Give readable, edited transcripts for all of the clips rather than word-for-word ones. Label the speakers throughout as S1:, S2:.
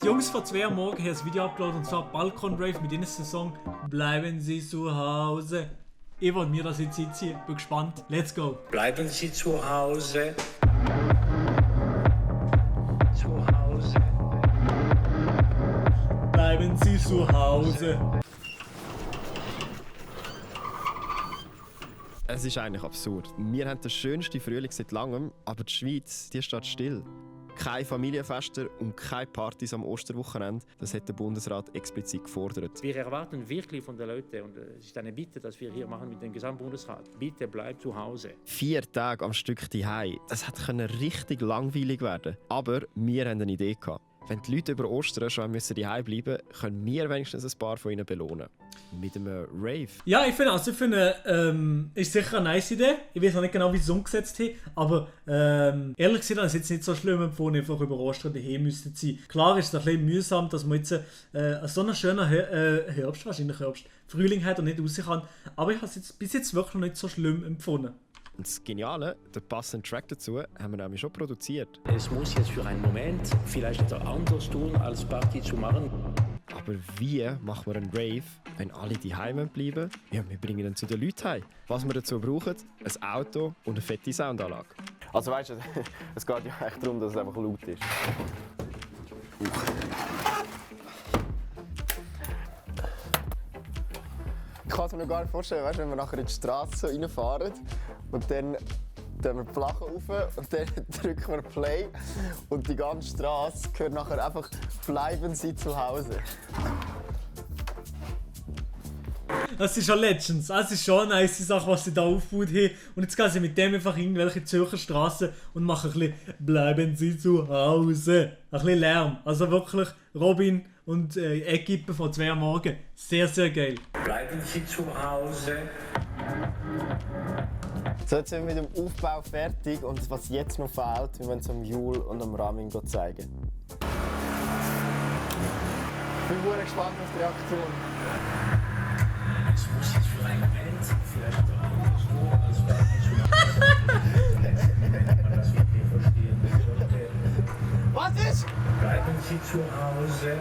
S1: Die Jungs von 2 am Morgen haben ein Video uploadet und zwar Balkon Rave mit ihnen Song Bleiben Sie zu Hause. Ich wollte mir das jetzt einziehen, bin gespannt. Let's go!
S2: Bleiben Sie zu Hause. Zu Hause.
S1: Bleiben Sie zu Hause.
S3: Es ist eigentlich absurd. Wir haben den schönsten Frühling seit langem, aber die Schweiz, die steht still. Keine Familienfeste und keine Partys am Osterwochenende, das hat der Bundesrat explizit gefordert.
S4: Wir erwarten wirklich von den Leuten, und es ist eine Bitte, dass wir hier machen mit dem Gesamtbundesrat, bitte bleibt zu Hause.
S3: 4 Tage am Stück daheim, das hätte richtig langweilig werden. Aber wir haben eine Idee gehabt. Wenn die Leute über Ostern schon daheim bleiben müssen, können wir wenigstens ein paar von ihnen belohnen. Mit einem Rave.
S1: Ja, ich finde, ist sicher eine nice Idee. Ich weiß noch nicht genau, wie sie es umgesetzt haben, aber ehrlich gesagt, das ist jetzt nicht so schlimm empfunden, einfach über Ostern daheim müssen sein. Klar ist es ein bisschen mühsam, dass man jetzt so einen schönen Frühling hat und nicht raus kann, aber ich habe es bis jetzt wirklich noch nicht so schlimm empfunden.
S3: Und das Geniale, den passenden Track dazu, haben wir nämlich schon produziert.
S4: Es muss jetzt für einen Moment vielleicht etwas anders tun, als Party zu machen.
S3: Aber wie machen wir einen Rave, wenn alle daheim bleiben? Ja, wir bringen ihn zu den Leuten heim. Was wir dazu brauchen, ein Auto und eine fette Soundanlage.
S5: Also weißt du, es geht ja echt darum, dass es einfach laut ist. Ich kann es mir noch gar nicht vorstellen, weißt, wenn wir nachher in die Straße so reinfahren und dann wir die Flache rauf und dann drücken wir Play und die ganze Straße gehört nachher einfach «Bleiben Sie zu Hause».
S1: Das ist schon Legends, das ist schon eine nice Sache, was sie da aufgebaut haben. Und jetzt gehen sie mit dem einfach irgendwelche Zürcher Straßen und machen ein bisschen «Bleiben Sie zu Hause». Ein bisschen Lärm. Also wirklich Robin und Equipe von 2 am Morgen. Sehr, sehr geil.
S2: Bleiben Sie zu Hause.
S5: So, jetzt sind wir mit dem Aufbau fertig und was jetzt noch fehlt, wir wollen es am Jul und am Ramin zeigen. Ich bin sehr gespannt auf die Reaktion.
S2: Es muss jetzt für einen Moment vielleicht etwas anders tun, als Party zu machen. Das wird wir verstehen.
S5: Was ist?
S2: Bleiben Sie zu Hause.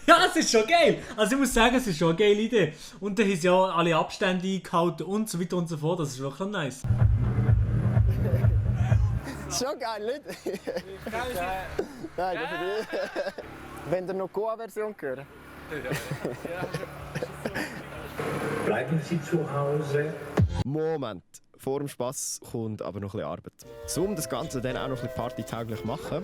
S1: Ja, es ist schon geil. Also ich muss sagen, es ist schon eine geile Idee. Und da haben sie ja alle Abstände eingehalten und so weiter und so fort. Das ist wirklich nice.
S5: Schon geil, nicht? Nein, wenn ihr noch Goa-Version hören.
S2: Bleiben Sie zu Hause.
S3: Moment, vor dem Spass kommt aber noch ein bisschen Arbeit. So, um das Ganze dann auch noch ein bisschen partytauglich machen.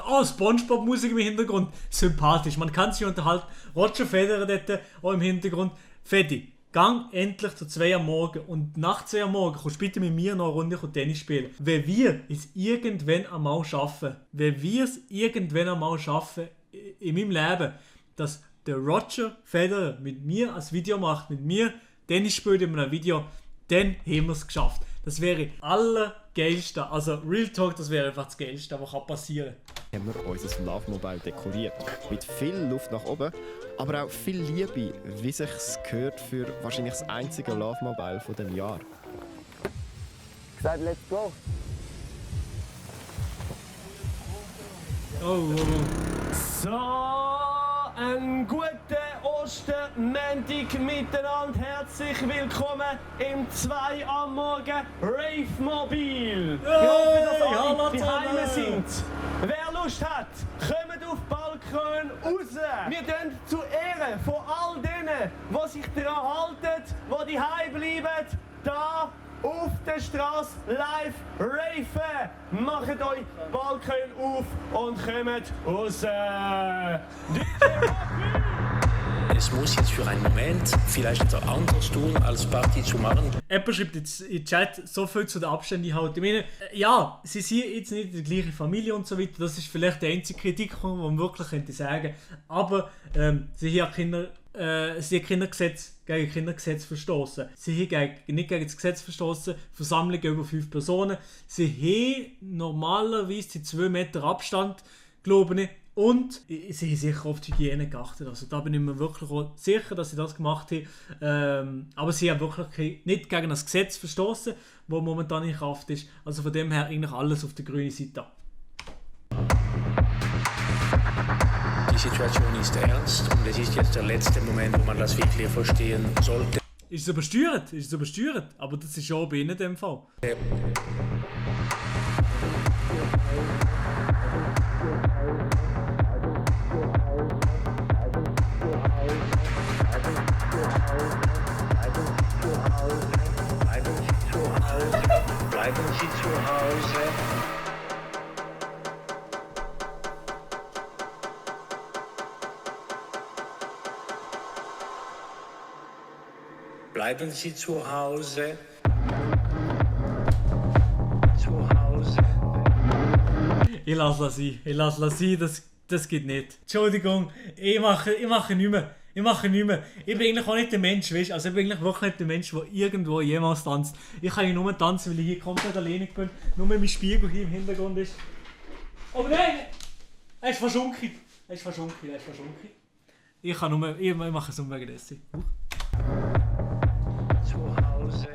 S1: Oh, Spongebob-Musik im Hintergrund. Sympathisch. Man kann sich unterhalten. Roger Federer dort auch im Hintergrund. Fedi, gang endlich zu 2 am Morgen. Und nach 2 am Morgen kommst du bitte mit mir noch eine Runde Tennis spielen. Wenn wir es irgendwann einmal schaffen, in meinem Leben, dass der Roger Federer mit mir ein Video macht, mit mir Tennis spielt in einem Video, dann haben wir es geschafft. Das wäre allergeilste. Also Real Talk, das wäre einfach das Geilste, was passieren kann.
S3: Haben wir unser Love Mobile dekoriert. Mit viel Luft nach oben, aber auch viel Liebe, wie sich's gehört für wahrscheinlich das einzige Love Mobile von dem Jahr.
S5: Gesagt, let's go.
S1: Oh.
S6: So, einen guten Ostermäntig miteinander. Herzlich willkommen im 2 am Morgen Rave Mobil. Ich hoffe, dass alle daheim sind. Wer Lust hat, kommt auf den Balkon raus. Wir tun zu Ehren von all denen, die sich daran halten, die daheim bleiben, da auf der Straße live raven. Macht euch Balkon auf und kommt raus.
S2: Es muss jetzt für einen Moment vielleicht etwas anders tun, als Party zu machen.
S1: Jemand schreibt jetzt in den Chat so viel zu den Abständen halt. Ich meine, ja, sie sind jetzt nicht in der gleichen Familie und so weiter. Das ist vielleicht der einzige Kritikpunkt, den man wirklich könnte sagen. Aber sie haben Kindergesetz gegen Kindergesetz verstoßen. Sie haben nicht gegen das Gesetz verstoßen. Versammlungen über 5 Personen. Sie haben normalerweise die 2 Meter Abstand, glaube ich. Und sie haben sicher auf die Hygiene geachtet. Also da bin ich mir wirklich sicher, dass sie das gemacht haben. Aber sie haben wirklich nicht gegen das Gesetz verstoßen, das momentan in Kraft ist. Also von dem her eigentlich alles auf der grünen Seite.
S2: Die Situation ist ernst und es ist jetzt der letzte Moment, wo man das wirklich verstehen sollte.
S1: Ist es übersteuert? Ist es übersteuert? Aber das ist ja auch bei ihnen in dem Fall.
S2: Bleiben Sie zu Hause. Bleiben Sie zu Hause. Zu Hause.
S1: Ich lasse das sein. Ich lasse das sein, das geht nicht. Entschuldigung, ich mache nicht mehr. Ich bin eigentlich auch nicht der Mensch, weißt? Also ich bin eigentlich wirklich nicht der Mensch, der irgendwo jemals tanzt. Ich kann ja nur tanzen, weil ich hier komplett alleine bin. Nur mein Spiegel hier im Hintergrund ist. Aber nein! Er ist verschunken. Ich mache es nur wegen dessen.
S2: Zu Hause.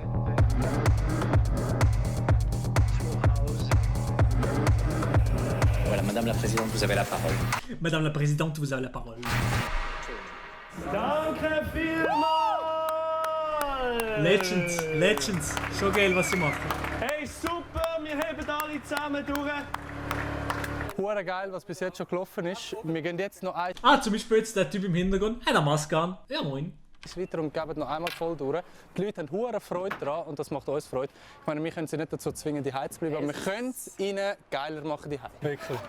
S7: Voilà, Madame la Présidente, vous avez la parole.
S1: Madame la Présidente, vous avez la parole.
S6: Danke vielmals!
S1: Legends. Schon geil, was sie machen.
S6: Hey, super, wir heben alle zusammen durch.
S8: Hure geil, was bis jetzt schon gelaufen ist. Wir gehen jetzt noch eins
S1: Zum Beispiel jetzt der Typ im Hintergrund. Hat eine Maske an. Ja, moin.
S8: weiter und geben noch einmal voll durch. Die Leute haben hure Freude daran und das macht uns Freude. Ich meine, wir können sie nicht dazu zwingen, die zu bleiben, aber wir können es ihnen geiler machen, die Wirklich.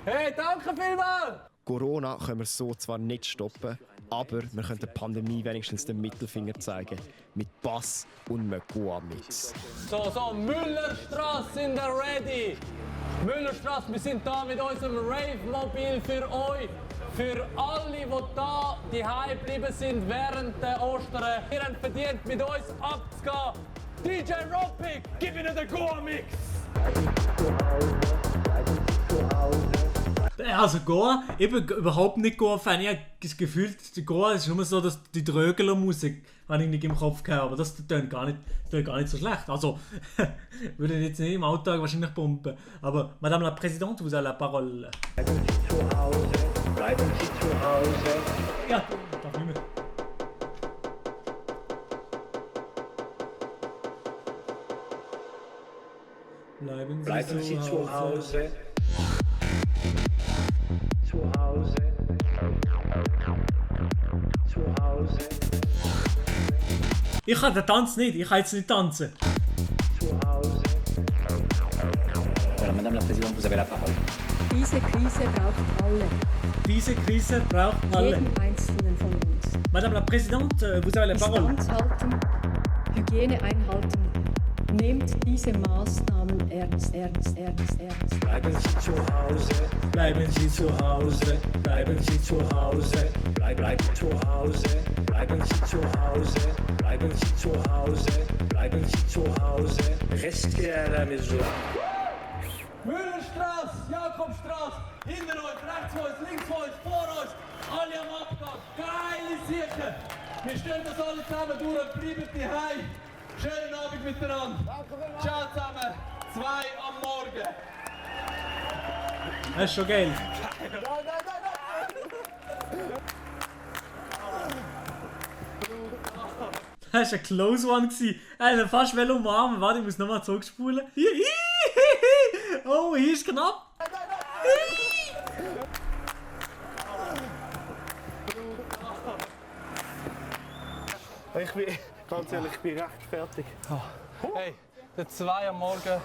S8: Hey, danke vielmals!
S3: Corona können wir so zwar nicht stoppen, aber wir können der Pandemie wenigstens den Mittelfinger zeigen. Mit Bass und Mökoa-Mix.
S8: So, Müllerstraße sind wir ready! Müllerstraße, wir sind da mit unserem Rave-Mobil für euch. Für alle, die da daheim geblieben sind während der Ostern. Ihr habt verdient, mit uns abzugehen. DJ Ropic, gib ihnen den Goa-Mix!
S1: Also Goa, ich bin überhaupt nicht Goa-Fan. Ich habe das Gefühl, Goa ist nur so, dass die Drögler-Musik, habe ich nicht im Kopf gehabt, aber das tönt gar nicht so schlecht. Also, würde ich jetzt nicht im Alltag wahrscheinlich pumpen. Aber Madame la Présidente, vous avez la parole.
S2: Bleiben Sie zu Hause. Bleiben Sie zu Hause.
S1: Ja, darf nicht mehr.
S2: Bleiben Sie zu Hause. Zu Hause. Zu Hause.
S1: Ich kann den Tanz nicht, ich kann jetzt nicht tanzen.
S2: Zu Hause.
S7: Voilà, Madame la Présidente, vous avez la parole.
S9: Diese Krise braucht alle,
S1: Diese Krise braucht alle.
S9: jeden Einzelnen von uns.
S1: Madame la Présidente, vous avez la parole.
S9: Distanz halten, Hygiene einhalten. Nehmt diese Maßnahmen ernst.
S2: Bleiben Sie zu Hause.
S1: Bleiben Sie zu Hause.
S2: Bleiben Sie zu Hause. Bleibt zu Hause. Bleiben Sie zu Hause. Bleiben Sie zu Hause. Bleiben Sie zu Hause. Restez à la maison.
S8: Müllerstraße, Jakobstraße, hinter euch, rechts von uns, links von uns, vor uns, alle am Abgang, geile Sicher! Wir stehen das alle zusammen durch und bleiben daheim. Schönen Abend miteinander. Ciao zusammen, 2 am Morgen.
S1: Das ist schon geil. Das war ein close one. Er hat fast umarmen. Warte, ich muss nochmal zurückspulen. Oh, hier ist knapp.
S6: Ich bin, ganz ehrlich, ich bin recht fertig.
S8: Hey, der 2 am Morgen,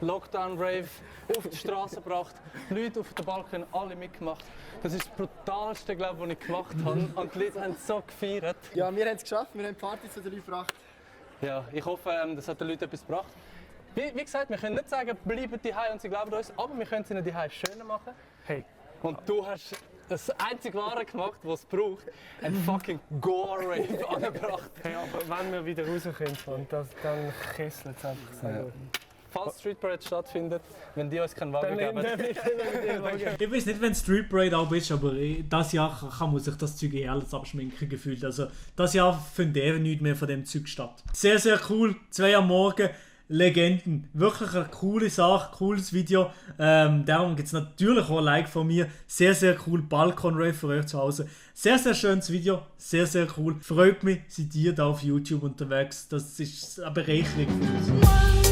S8: Lockdown-Rave, auf die Straße gebracht, Leute auf dem Balkon, alle mitgemacht. Das ist das Brutalste, glaube ich, was ich gemacht habe. Und die Leute haben so gefeiert.
S5: Ja, wir haben es geschafft, wir haben die Party zu 3 gebracht.
S8: Ja, ich hoffe, das hat den Leuten etwas gebracht. Wie gesagt, wir können nicht sagen, bleiben daheim und sie glauben uns, aber wir können es ihnen daheim schöner machen.
S6: Hey.
S8: Und du hast das einzige Wahre gemacht, was es braucht, ein fucking Gore-Rave angebracht.
S6: Hey, aber wenn wir wieder rauskommen, und das, dann kesselt es einfach so.
S8: Falls Street Parade stattfindet, wenn die uns keinen Wagen geben.
S1: Ich weiß nicht, wenn Street Parade auch ist, aber das Jahr kann man sich das Zeug alles abschminken gefühlt. Also das Jahr findet nichts mehr von dem Zeug statt. Sehr, sehr cool. 2 am Morgen. Legenden. Wirklich eine coole Sache, cooles Video. Darum gibt es natürlich auch ein Like von mir. Sehr, sehr cool. Balkon-Rave für euch zu Hause. Sehr, sehr schönes Video. Sehr, sehr cool. Freut mich, seid ihr da auf YouTube unterwegs. Das ist eine Bereicherung für uns.